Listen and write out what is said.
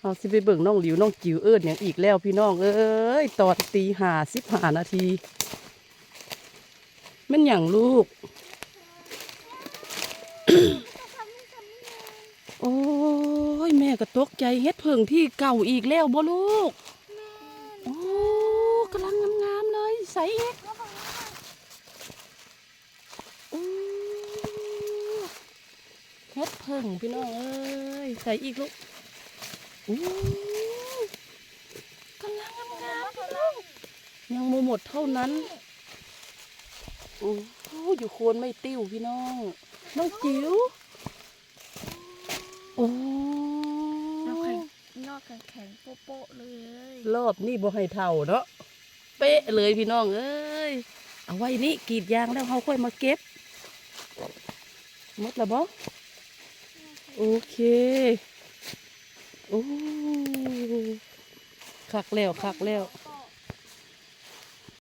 ເຮົາຊິໄປເບິ່ງນ້ອງຫຼິວນ້ອງຈິວເອີ້ນຫຍັງອີກແລ້ວພີ່ນ້ອງເອີຍ ຕອນຕີຫ້າສິບຫ້ານາທີ. ແມ່ນຫຍັງລູກ? ໂອ້ຍ ແມ່ກໍຕົກໃຈ ເຫັດເຜິ້ງທີ່ເກົ່າອີກແລ້ວບໍ່ລູກ? ແມ່ນ ໂອ້ ກຳລັງງາມໆເລີຍ ໃສອີກ? ໂອ້ ເຫັດເຜິ້ງພີ່ນ້ອງເອີຍ ໃສອີກລູກ? ໂອ້ ກຳລັງງາມໆພີ່ນ້ອງ ຍັງບໍ່ໝົດເທົ່ານັ້ນ. ໂອ້ ຢູ່ໂຄນໄມ້ຕິ້ວພີ່ນ້ອງ ນ້ອງຈິວ. ໂອ້ ຍອດແຂງ ຍອດແຂງໆໂປະໆເລີຍ ລອບນີ້ບໍ່ໃຫ້ເຖົ້າເນາະ ເປະເລີຍພີ່ນ້ອງເອີຍ. ເອົາໄວ້ນີ້ ກຣີດຢາງແລ້ວເຮົາຄ່ອຍມາເກັບ. ໝົດລະບໍ່? ໂອເຄ ໂອ້ ຄັກແລ້ວ ຄັກແລ້ວ.